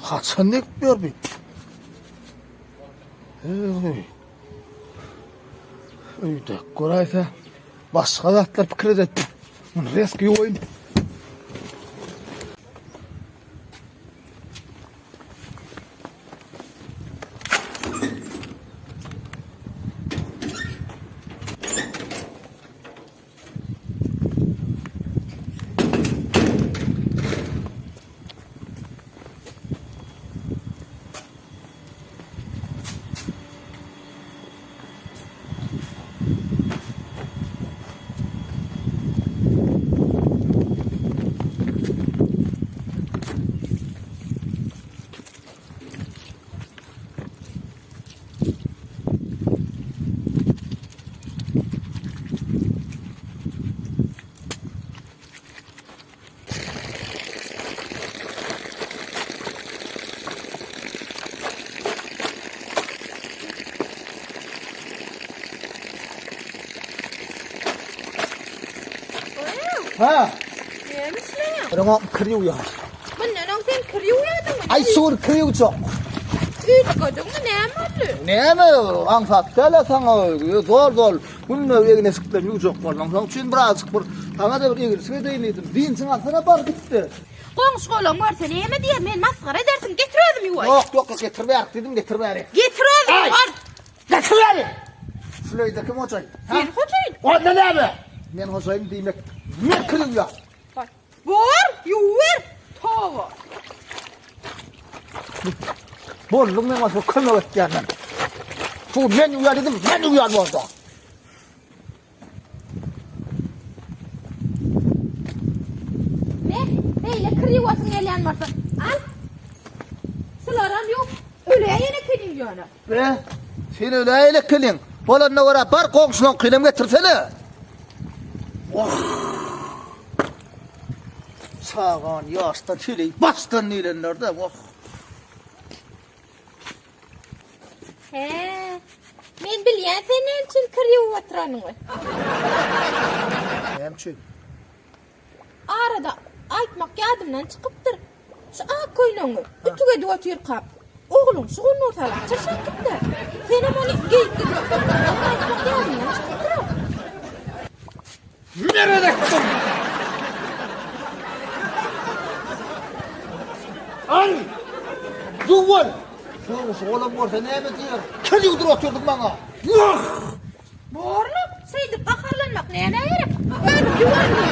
Haçan degip ýör bi? Eý. Öýde göräýse başga zatlar pikir edip. Muny reski ýuwaýyn. Ha. Näme işleýäň? Oňa kir ýuwýar. Mundan öň sen kir ýuwýardyňmy? Aý şugur kir ýuwjak. Üýtgediňmi näme boldy? Näme aňsat däl saňa zor zor günde egin-eşiklerini ýuwjak bolmaň. Şonuň üçin birazjyk bir saňa-da bir eginşik edeýin diýdim. Dynjyň alsana bar gitdi. Goňşy-golam görse näme diýer, meni masgara edersiň, getir özüm ýuwaýyn. Ýok, ýok, getir bärik diýdim, getir bärik. Getir özüm ýuwar. Getir bärik. Şul öýde kim hojaýyn? Sen hojaýyn. Onda näme? Men hojaýyn diýmek, men kir ýuwýan. Bor, ýuwuber. Toba. Boldum men bolsa kömek etýän men. Şu men ýuwýan dedim, men ýuwýan boldy. Me, beýle kir ýuwasyň gelýän bolsa, al. Şularam ýuw. Öläýen ekeniň ýöne. Be, sen öläýen ekeniň. Bolanyna görä bar goňşulaňkyny getirsene. Wah. Çagan ýaşdan heleý başdan diýlenlerde wah. Hä, men bilýän sen näme üçin kir ýuwup oturanyňy. Näme üçin? Arada aýtmak ýadymdan çykypdyr. Şu ak köýnegiňi ütük edip otyrkam, ogluň şu gün Nursalak çyrşak gitdi. Senem ony geýip gidipsiň. Ony aýtmak ýadymdan çykypdyr-a. Meret etdim! Al! Ýuwul! Goňşy golam bolsa näme diýer? Kir ýuwduryp otyrdyň maňa. Wah! Bormy? Şeýdip gaharlanmak nämä gerek? Özüm ýuwaryn.